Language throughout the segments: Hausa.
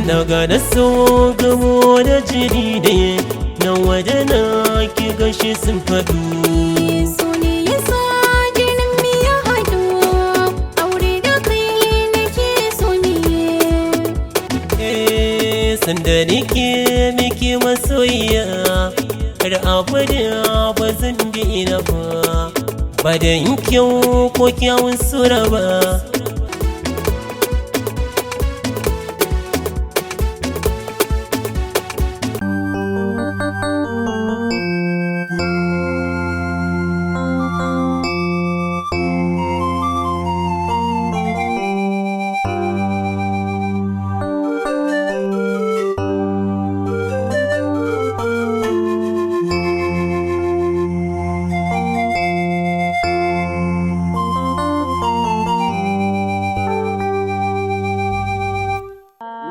Na gane so gamo da jini ne, na wadana ki gashi sun faɗu. So ne ya sa jinin mu ya haɗu, aure da kai nake so ne. Eh, sanda nake miki masoyiya, har abada ba zan daina ba, ba da kyau ko kyawun sura ba.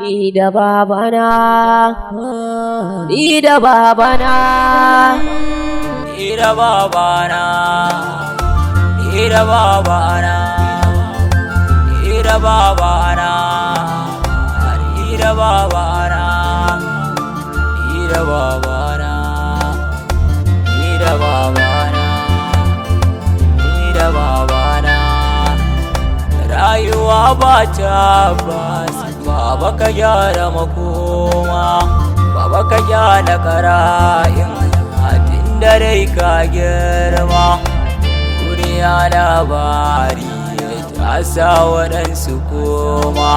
Ni da babana, ni da babana, Ni da babana, ni da babana, ni da babana, ni da babana, ni da babana, ni da babana, ni da babana. Rayuwa ba tabbas, baba ka gyara makoma, baba ka gyara kara'in tun da dai ka girma. Duniya labari ta sa waɗansu koma,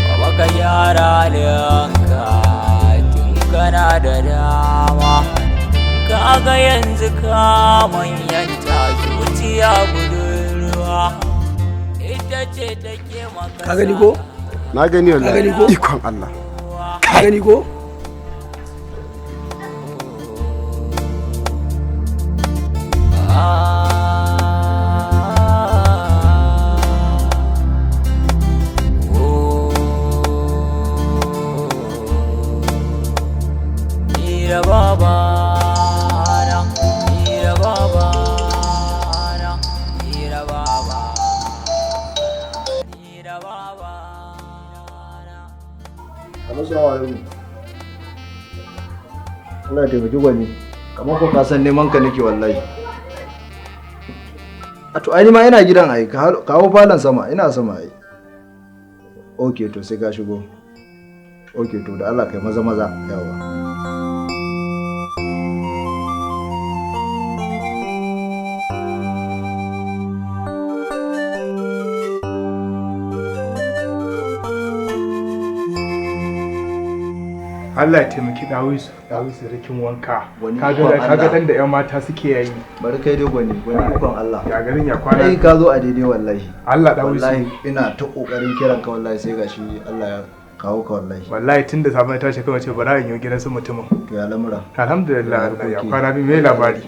baba ka gyara halinka tun kana da dama. Kaga yanzu ka manyanta, zuciya budurwa ita ce take maka. Ka gani ko? Na gani Ka wallahi. gani ko? Ikon Allah. Ka gani ko? Ni da babana, ni da babana, ni da baba, ni da babana. Assalamu alaikum. Allah ya taimaki gwani. Kamar ko ka san neman ka nake wallahi. A to ai ni ma ina gidan ai, kawo falon sama, ina sama ai. Okay, to sai ka shigo. Okay, to da Allah kai maza maza yawa. Allah ya taimaki Dawisu, Dawisu rikin wanka. Gwani Kaga ikon kaga Allah. dan da ƴan mata suke yayi. Bari kai dai gwani, gwani ikon Allah. Ya garin, ya kwana. Ai ka zo a daidai wallahi. Allah, Dawisu. Wallahi ina ta kokarin kiran ka wallahi, sai gashi Allah ya kawo ka wallahi. Wallahi tun da safe na tashi kawai ce bara in yi gidan su mutumin. To ya lamura? Alhamdulillah, Ya Allah ya harkoki? kwana bi, me labari?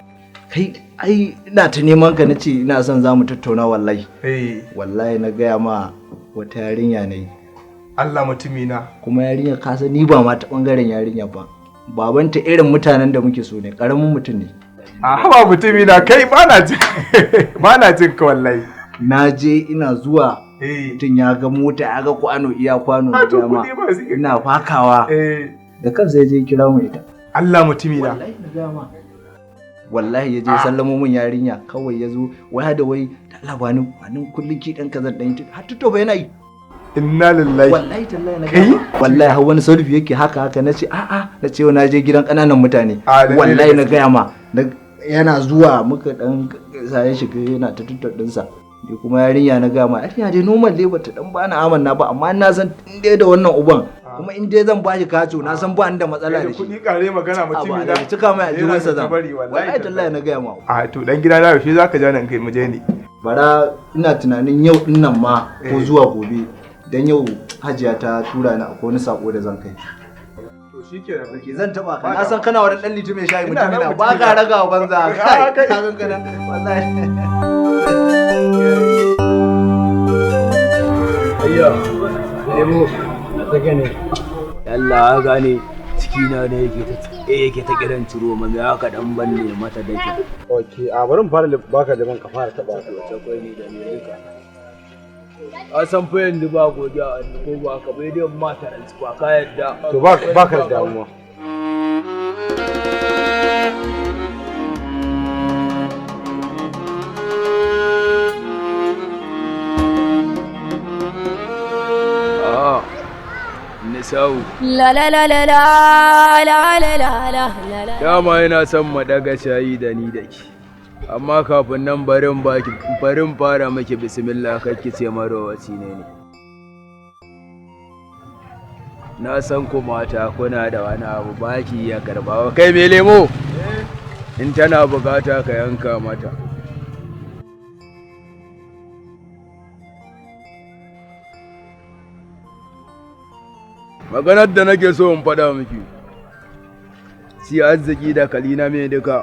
Kai ai ina ta neman ka, nace ina son za mu tattauna wallahi. Eh. Wallahi na gaya ma, wata yarinya ne. Allah mutumina. Kuma yarinya, ka san ni ba ma ta bangaren yarinya ba. Babanta irin mutanen da muke so ne, karamin mutum ne. A haba mutumina, kai ba na jin ka wallahi. Na je, ina zuwa Eh. mutum ya ga mota, ya ga kwano, iya kwano na A to gaya ma. kuɗi ba su. Ina fakawa. Eh. Da kansa ya je kira mu ita. Allah mutumina. Wallahi na gaya ma. Wallahi ya je sallamo mun yarinya, kawai ya zo wai da wai da Allah bani bani kullun ki dan kazan dan har tuto ba yana yi. Inna lillahi. Wallahi tallahi na Kai? gaya ma. Wallahi har wani selfie yake haka haka, nace a a, nace yau na je gidan kananan mutane. A, lalle da Wallahi na gaske. gaya ma. Yana zuwa muka dan sa ya shiga yana ta tuttur dinsa. Ni kuma yarinya na gaya ma, yarinya dai normal dai, bata dan bani amanna ba, amma na san in dai da wannan uban, kuma in dai zan bashi kaco, na san ba ni da matsala Kai da da shi. kuɗi kare magana mutumina. Aba, da cika mai aljihunsa zan. Bari wallahi. Wallahi tallahi na gaya ma. A to dan gida na, yaushe zaka ja nan kai mu je ne? Bara ina tunanin yau din nan ma ko Eh. zuwa gobe, dan yau Hajiya ta tura ni akwai wani sako da zan kai. To shikenan. Ke zan taba ka, na san kana wani dan liti mai shayi. Ina nan. Mutumina, ba ka Mutumina. raga wa banza. Ah, kai kai. ka ganka nan wallahi. Ayya, lemo, saka ne. Allah ya gane ciki na ne yake ta kiran ciro ma, me aka dan banne mata dake. Ok, a bari mu fara baka liman ka fara taba. Ta kwai ne da me duka. A san fa yanzu ba godiya a hannu ko ba ka bai dai ma transfer ka yadda. To ba ba ka da damuwa. A'a. Nisau. La la la la la la la la la la la. Dama yana son mu daga shayi da ni da ke. Amma kafin nan barin baki barin fara miki bismillah kar ki ce marowaci ne ni. Na san ku mata kuna da wani abu baki ya karba. Kai mai lemo. In tana bukata ka yanka mata. Maganar da nake so in faɗa miki. Shi arziki da kalina mai duka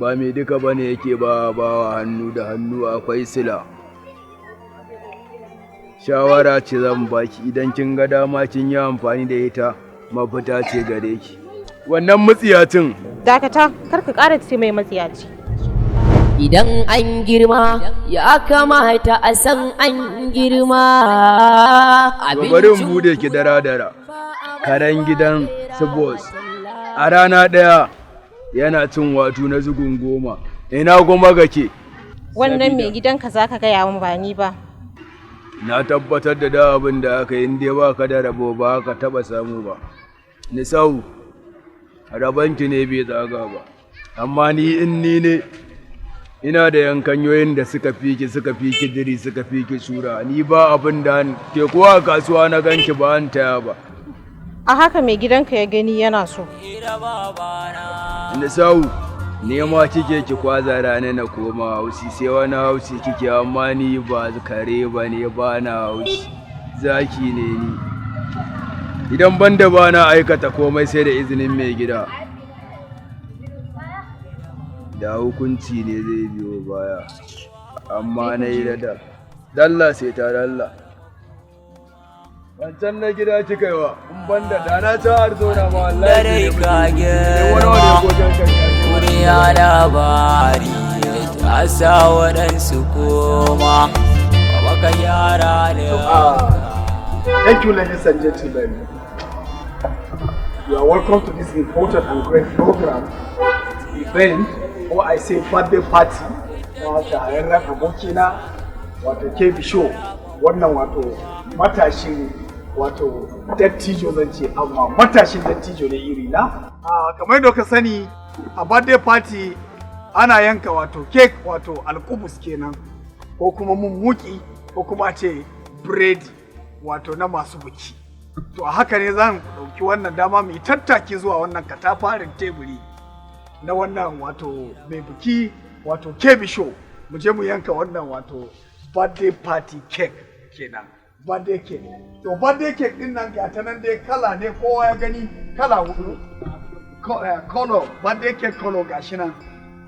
ba mai duka ba ne yake ba bawa hannu da hannu, akwai sila. Shawara ce zan baki, idan kin ga dama kin yi amfani da ita, mafita ce gare ki. Wannan mutsiyacin. Dakata, kar ka ƙara ce mai matsiyaci. Idan an girma ya kamata a san an girma. To bari in bude ki dara-dara. Karen gidan su boss a rana ɗaya yana cin wato na zugun 10, ina goma gake. Wannan mai gidanka zaka gaya min, ba ni ba. Na tabbatar da da abin da aka yi, in dai ba ka da rabo ba ka taɓa samu ba. Nisau, rabanki ne bai tsaga ba, amma ni in ni ne ina da yankanyoyin da suka fi ki, suka fi ki diri, suka fi ki sura. Ni ba abin da ke kuwa a kasuwa na ganki ba an taya ba. A haka mai gidanka ya gani yana so. Nisau, nema kike ki kwaza rana na koma hausi, sai wani hausi kike, amma ni ba kare ba ne, ba na hausi, zaki ne ni. Idan banda ba na aikata komai sai da izinin mai gida. Da hukunci ne zai biyo baya, amma na yi da dalla sai ta dalla. Wancan na gida kika yi wa, in banda da na ci har zo na ma wallahi. Dare ka Wani wani girma ko jan kan. Duniya labari ta sa waɗansu koma Baba ka gyara da. Thank you, ladies and gentlemen. You are welcome to this important and great program, event, or I say birthday party, na shahararren abokina, wato KB Show, wannan wato matashin wato dattijo zan ce, amma matashin dattijo ne iri na. Kamar yadda ka sani, a birthday party ana yanka wato cake, wato alkubus kenan, ko kuma mummuki, ko kuma a ce biredi, wato na masu biki. To a haka ne zan ɗauki wannan dama mu yi tattaki zuwa wannan katafaren teburi na wannan wato mai biki, wato Kebi Show, mu je mu yanka wannan wato birthday party cake kenan, birthday cake. To birthday cake din nan ga ta nan dai, kala ne kowa ya gani, kala hudu. Color birthday cake, color gashi nan,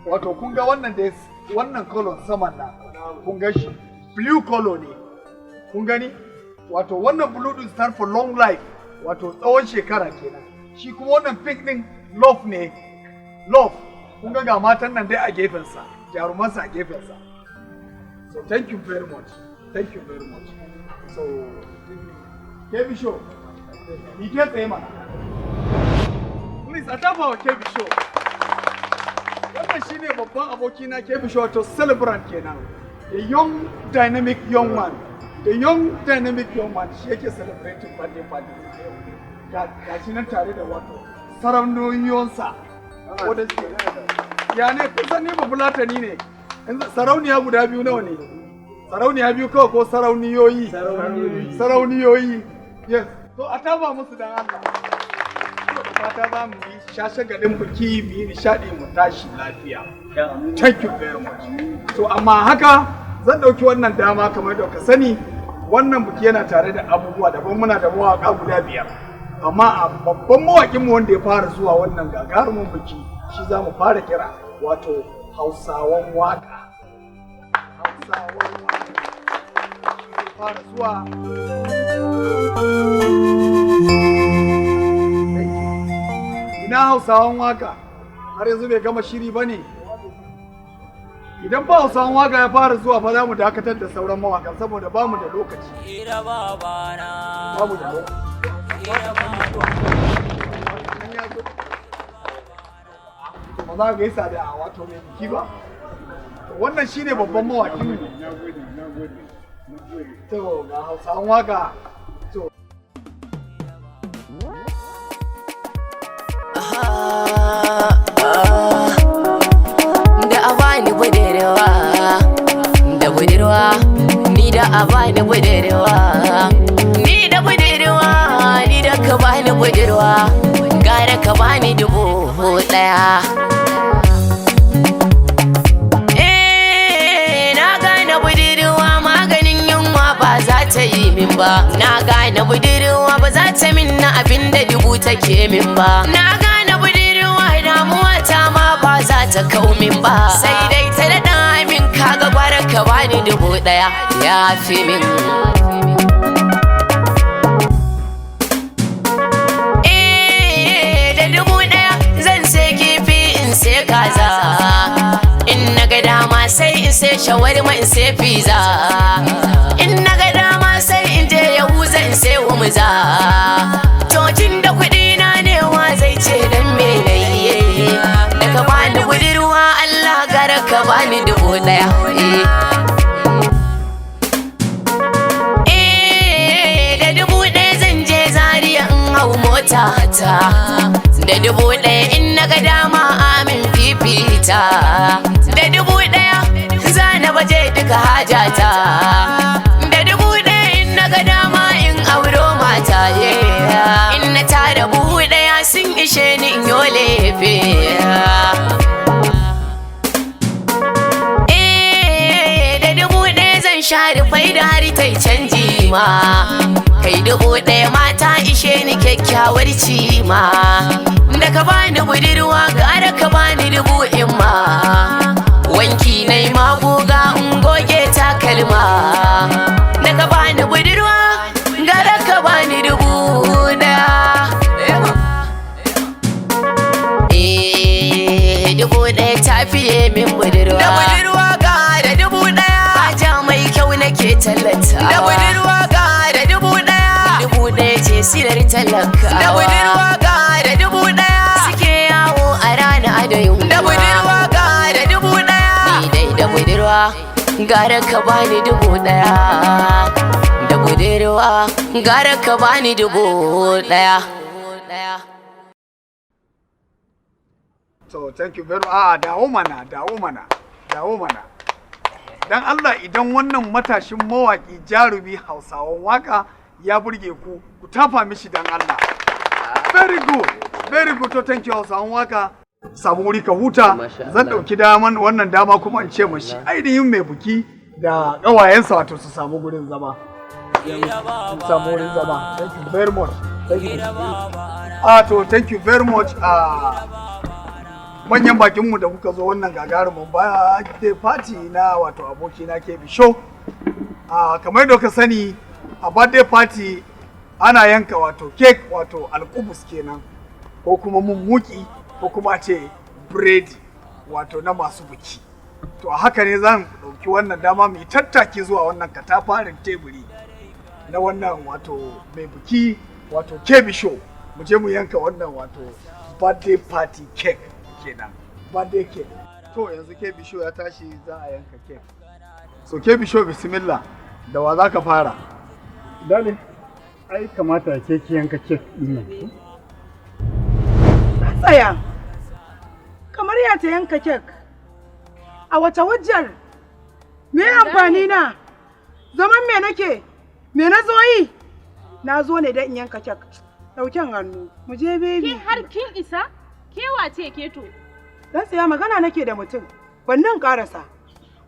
wato kun ga wannan dai, wannan color saman nan, kun ga shi blue color ne, kun gani, wato wannan blue din stand for long life, wato tsawon shekara kenan. Shi kuma wannan pink din love ne, love. Kun ga ga matan nan dai a gefensa, jarumansa a gefensa. So thank you very much, thank you very much. So Kebi Show, ni ke tsaye mana. Please a tafa wa Kebi Show. Wannan shine babban abokina Kebi Show, to celebrant kenan, the young dynamic young man, the young dynamic young man. Shi yake celebrating birthday party. Ga shi nan tare da wato sarauniyoyinsa wanda suke ya ne, kun san ni Bafulatani ne. Sarauniya guda biyu, nawa ne? Sarauniya biyu kawai ko sarauniyoyi? Sarauniyoyi, yes. To a tafa musu dan Allah. To da fata za mu yi shashagalin biki, mu yi nishaɗi, mu tashi lafiya. Thank you very much. To amma haka zan ɗauki wannan dama, kamar da ka sani wannan biki yana tare da abubuwa daban, muna da mawaƙa guda biyar, amma a babban mawaƙinmu wanda ya fara zuwa wannan gagarumin biki shi za mu fara kira, wato Hausawan Waka. Hausawan Waka shi zai fara zuwa. Ina Hausawan Waka? Har yanzu bai gama shiri ba ne? Idan ba Hausawan waka ya fara zuwa fa, za mu dakatar da sauran mawakan saboda ba mu da lokaci. Ba mu da lokaci. Nan ya zo. To, ba za ka gaisa da wato mai biki ba? To, wannan shine babban mawakin mu. To, ga Hausawan waka. To. Da a bani budurwa, da budurwa, ni da a bani budurwa, ni da budurwa, ni da ka bani budurwa, gara ka bani 1000. Eh, na gane budurwa maganin yunwa ba za ta yi min ba. Na gane budurwa ba za ta min na abin da dubu take min ba. Na gane budurwa damuwa ta ma ba za ta kau min ba, sai dai ta daɗa min. Kaga gwara ka bani 1000, ya fi min. Eh, da 1000 zan sai kifi, in sai kaza. In na ga dama sai in sai shawarma, in sai pizza. In na ga dama sai in je Yahuza in sai Humuza. Cocin da kuɗi na ne, wa zai ce dan me nayi? Da ka bani budurwa, Allah, gara ka bani 1000. Eh. Eh, da 1000 zan je Zaria in hau mota ta. Da 1000 in na ga dama amin fifita. Da 1000 za na baje duka hajata. Da 1000 in na ga dama in auro mata, yeah. In na tara buhu ɗaya sun ishe ni in yo lefe. Eh, da 1000 zan share faida har ta canji ma. Kai, 1000 mata ishe ni kyakkyawar cima. Da ka bani budurwa, gara ka bani dubu in ma. Wanki nai magoga in goge takalma. Da ka bani budurwa, gara ka bani 1000. Eh, 1000 ta fiye min budurwa. Da budurwa ga da 1000. Haja mai kyau nake tallata. Da budurwa ga da 1000. 1000 ce silar talaka. Da budurwa ga da 1000. Suke yawo a rana da yunwa. Da budurwa ga da 1000. Ni dai da budurwa, gara ka bani 1000. Da budurwa, gara ka bani 1000. So thank you very much. Ah, dawo mana, dawo mana, dawo mana. Dan Allah, idan wannan matashin mawaki jarumi Hausawan waka ya burge ku, ku tafa mishi dan Allah. Very good, very good. To, thank you, Hausawan waka. Samu wuri ka huta. Zan ɗauki daman wannan dama kuma in ce mashi ainihin mai buki da ƙawayensa wato su samu gurin zama. Su samu wurin zama. Thank you very much. Thank you. Ah, to, thank you very much. Ah, manyan bakinmu da kuka zo wannan gagarumin birthday party na wato abokina Kebi Show. A kamar da ka sani, a birthday party ana yanka wato cake, wato alkubus kenan, ko kuma mummuki, ko kuma a ce biredi, wato na masu biki. To, a haka ne zan ɗauki wannan dama mai tattaki zuwa wannan katafaren teburi na wannan wato mai biki, wato Kebi Show, mu je mu yanka wannan wato birthday party cake kenan, birthday cake. To, yanzu Kebi Show ya tashi, za a yanka cake. So Kebi Show, bismillah, da wa za ka fara? Dale, ai kamata ke ki yanka kek din nan. Tsaya. Kamar ya ta yanka kek. A wace hujjar? Me amfani na? Zaman me nake? Me na zo yi? Na zo ne don in yanka kek. Ɗauken hannu. Mu je, baby. Ke har kin isa? Ke wace ke to? Dan tsaya, magana nake da mutum. Bannan karasa.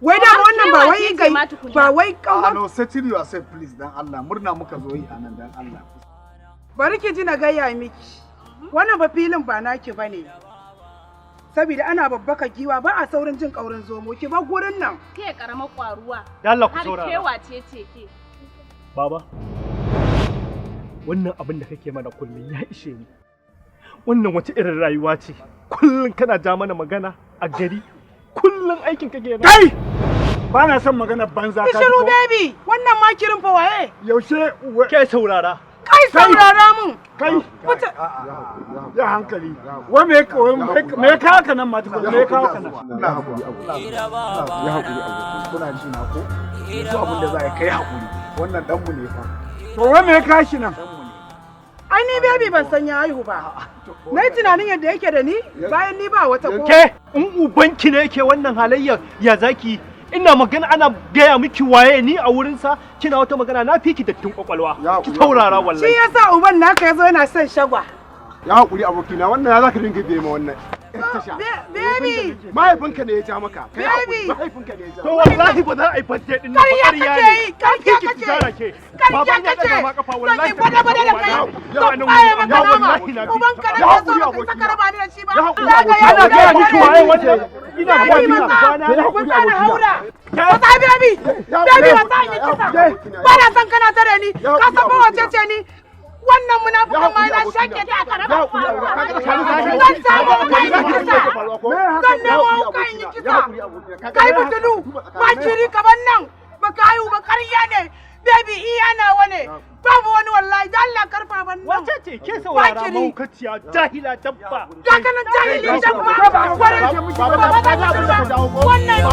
Wai da wannan ba wai gai ba wai Ah, kawai. no, settle yourself, please, dan Allah. Murna muka zo yi anan, dan Allah. Bari ki ji na gaya miki. Wannan ba filin ba naki bane. Saboda ana babbaka giwa ba a saurin jin kaurin zomo. Ki bar gurin nan. Ke karamar kwaruwa. Da Allah ku Har saurara. ke wace ce ke? Baba, wannan abin da kake mana kullum ya ishe ni. Wannan wace irin rayuwa ce? Kullum kana ja mana magana a gari. Kullum Kullum aikin ka kenan. Kai! Ba na son magana banza ka. Shiru baby, wannan makirin fa waye? Yaushe ke saurara. Kai saurara mun. Kai. Ya hankali. Wai me me ya kawo ka nan ma tukun? Me ya kawo ka nan? Ya hakuri aboki. Ya hakuri aboki. Kuna ji na ko? Yanzu abin da za a kai hakuri. Wannan dan mu ne fa. To wai me ya kawo shi nan? Ai ni baby ban san ya haihu ba. Na yi tunanin yadda yake da ni bayan ni ba wata ko. Ke in ubanki ne yake wannan halayyar ya zaki ina magana ana gaya miki waye ni a wurinsa kina wata magana na fi ki dattin kwakwalwa ki saurara wallahi. Shi yasa uban naka yazo yana son shagwa. Ya hakuri abokina, wannan ya zaka dinga biye ma wannan. Baby! Mahaifinka ne ya ja maka. Kai Baby! Mahaifinka ne ya ja. To wallahi ba za a yi birthday din nan ba, Ƙarya kake yi! Ƙarya ki kake! tijara ke. Ƙarya Baban ya kake! ɗaga ma kafa wallahi. Zan yi gwada-gwada da kai! Zan ɓaye maka nama! Ubanka na ke so baka saka raba ni da shi ba! Za ka yi Ana gaya miki waye wannan? Ina Baby, gaya miki matsa! ubana ne. Matsa na haura! Matsa baby! Baby matsa in yi kisa! Ba na son kana tare ni! Ka san ba wace ce ni? Wannan munafukan ma na shake ta aka raba. Zan samu wuka in yi kisa! Zan nemo wuka in yi kisa! Kai butulu! Makiri kaman nan! Baka haihu ba, ƙarya ne! Baby iya nawa ne! Babu wani wallahi, da Allah karfa ban nan! Wace ce ke saurara Makiri. mahaukaciya jahila dabba. Ga ka nan jahili dabba! Kwarai! Ba ba za ka ba! Wannan ne!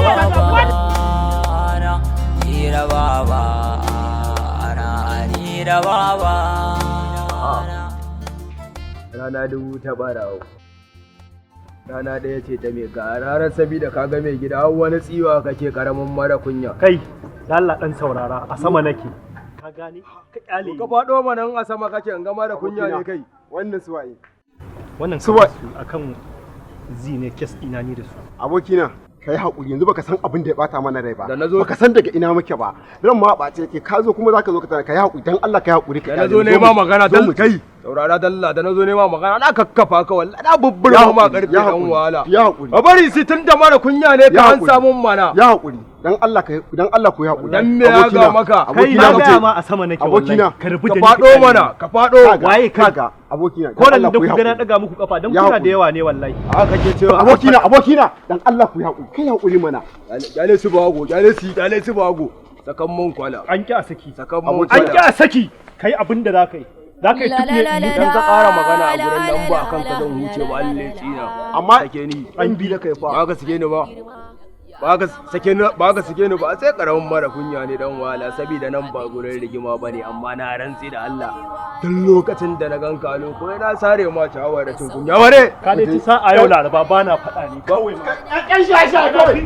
Ni da baba na, ni da baba. Rana dubu ta barawo, rana ɗaya ce ta mai ga ranar sabida ka ga mai gida har wani tsiwa kake karamin mara kunya. Kai, da Allah dan saurara, a sama nake. Ka gane? Ka kyale. Ka faɗo mana in a sama kake in ga mara kunya ne kai. Wannan suwaye? Wannan Suwa- su akan zi ne kes ina ni da su. Abokina, ka yi haƙuri, yanzu baka san abin da ya bata mana rai ba. Da nazo- Baka san daga ina muke ba. Ran ma ɓace yake, ka zo kuma zaka zo ka tana, ka yi haƙuri dan Allah, ka yi haƙuri ka Da kyale nazo mu. nema magana Zo dal mu kai saurara dalla, da nazo nema magana na kakkafa ka wallahi, na Ya bubburma ma haƙuri, karfe ya dan haƙuri, wahala. ya haƙuri. A bari si tun da mara kunya ne Ya ka an haƙuri. samu mana. Ya haƙuri dan Allah, ka dan Allah ku yi haƙuri. Dan me ya ga maka? Kai, Abokina na mu gaya je. ma a sama nake Abokina. wallahi. Ka rubu Ka da ni ka faɗo kyale mana, ni. ka faɗo. Kaga, Waye kai? kaga, abokina, dan Ko da Allah da ku yi ku ga na haƙuri. daga muku kafa dan Ya kuna da haƙuri. yawa ne wallahi. Haka kake cewa. Abokina, abokina, dan Allah ku yi haƙuri, kai haƙuri mana. Kyale su bago, kyale su, kyale su bago. Sakan mun kwala. An ki a saki. Sakan mun An ki kwala. a saki. Kai abin da za ka yi. Za ka yi tuk ne. Idan ka ƙara magana a gurin nan ba akan ka zan huce ba, Allah ya tsina. Amma sake ni. An bi da kai fa. Ba ka sake ni ba. Ba ka sake ni, ba ka sake ni ba, sai karamin mara kunya ne dan wahala, saboda nan ba gurin rigima bane, amma na rantsi da Allah. Tun lokacin da na ganka a loko na sare ma shawara da cin kunya ware. Ka dai ci sa'a yau Laraba ba na faɗa ne kawai. Ƴan sha kawai.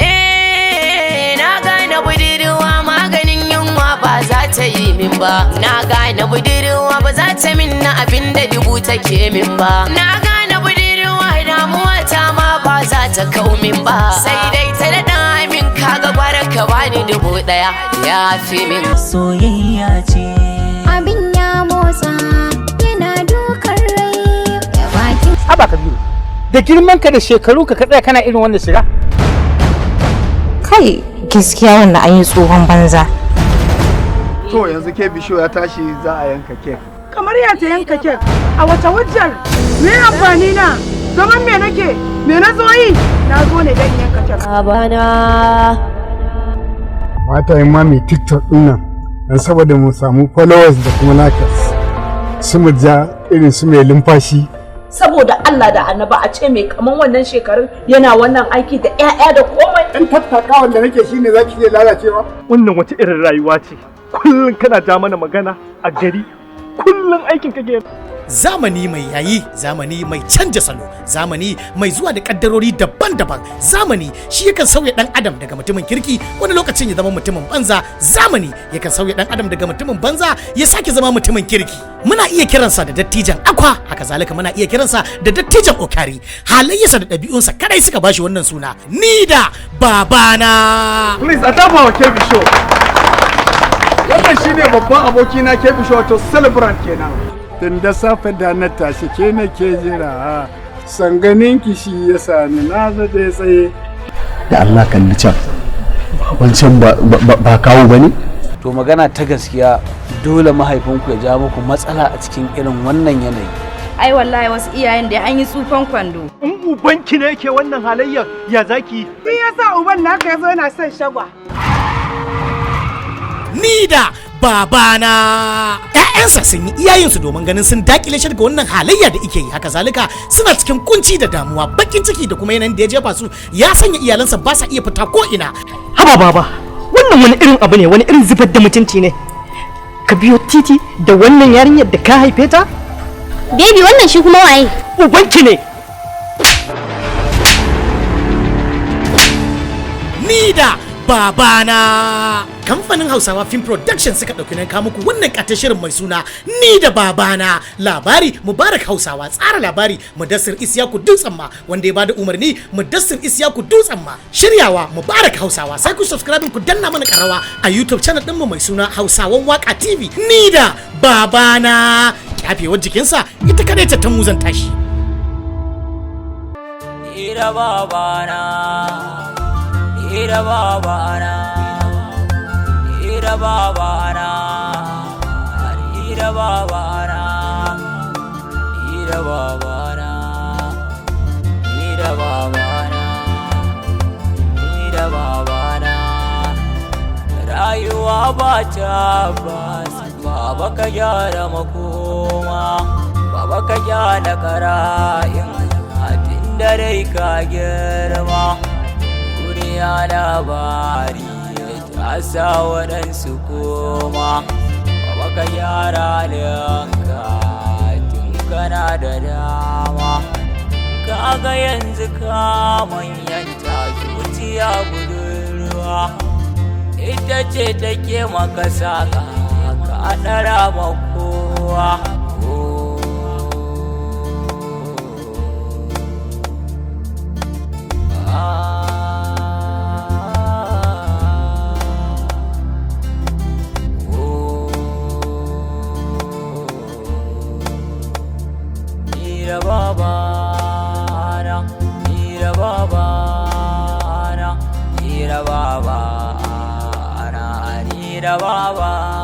Eh, na gane budurwa maganin yunwa ba za ta yi min ba. Na gane budurwa ba za ta min na abin da dubu take min ba. Na gane budurwa damuwa ta ma ba za ta kau min ba. Sai dai ta daɗa min, kaga gwara ka bani 1000 ya fi min. Soyayya ce. Abin ya motsa yana dukan rai ya bakin Haba Kabiru, da girman ka da shekaru ka tsaya kana irin wannan shiga? Kai gaskiya wannan an yi tsohon banza. To yanzu ke bisho ya tashi za a yanka kek. Kamar ya ta yanka kek? A wace hujjar? Me amfani na? Zaman me nake? Me na zo yi? Na zo ne dan yanka kek. Babana. Mata yin ma mai TikTok din nan dan saboda mu samu followers da kuma likers. Su murja irin su mai lumfashi. Saboda Allah da Annaba, a ce mai kaman wannan shekarun yana wannan aiki da 'ya'ya da komai. Dan tattakawan da nake shine zaki iya lalacewa. Wannan wata irin rayuwa ce. Kullum kana ja mana magana a gari. Kullum aikin kake. Zamani mai yayi, zamani mai canja salo, zamani mai zuwa da kaddarori daban-daban. Zamani shi yakan sauya dan adam daga mutumin kirki wani lokacin ya zama mutumin banza. Zamani yakan sauya dan adam daga mutumin banza ya sake zama mutumin kirki. Muna iya kiransa da dattijan akwa, haka zalika muna iya kiransa da dattijan okari. Halayyarsa da ɗabi'unsa kadai suka bashi wannan suna. Ni da babana. Please a tafa wa Kebi Show. Wannan shine babban abokina Kebi Show, wato celebrant kenan. Tun da safe da na tashi ke nake jira. Sanganin ki shi ya sani na zaɗe tsaye. Da Allah kalli can, wancan ba kawo ba ne? To magana ta gaskiya, dole mahaifinku ya ja muku matsala a cikin irin wannan yanayi. Ai wallahi wasu iyayen da an yi tsufan kwando. In ubanki ne yake wannan halayyar ya zaki? Shi yasa uban naka yazo yana son shagwa. Ni da babana. ‘Ya'yansa sun yi iyayensu domin ganin sun dakile shi daga wannan halayya da ike yi haka zalika suna cikin kunci da damuwa bakin ciki da kuma yanayin da ya jefa su ya sanya iyalansa ba sa iya fita ko ina. Haba baba, wannan wani irin abu ne, wani irin zubar da mutunci ne. Ka biyo titi da wannan yarinyar da ka haife ta? Baby wannan shi kuma waye? Ubanki ne. Ni da babana. Kamfanin Hausawa Film Production suka ɗauki nan kawo muku wannan ƙaton shirin mai suna Ni da Babana. Labari Mubarak Hausawa, tsara labari Mudassir Isyaku Dutsen ma, wanda ya bada umarni Mudassir Isyaku Dutsen ma, shiryawa Mubarak Hausawa. Sai ku subscribe ku danna mana karawa a YouTube channel ɗinmu mai suna Hausawan Waka TV. Ni da Babana. Kyafewar jikinsa ita kadai ta muzanta tashi. Ni da babana, ni da babana, ni da babana, ni da babana, ni da babana, ni da babana, ni da babana. Rayuwa ba ta bas, baba ka gyara makoma, baba ka gyara kara'in tun da dai ka girma. Duniya labari ta sa waɗansu koma, baba ka gyara halinka tun kana da dama. Kaga yanzu ka manyanta zuciya budurwa ita ce take maka saka ka ɗara ma kowa. Ni da babana, ni da babana, ni da babana, ni da babana.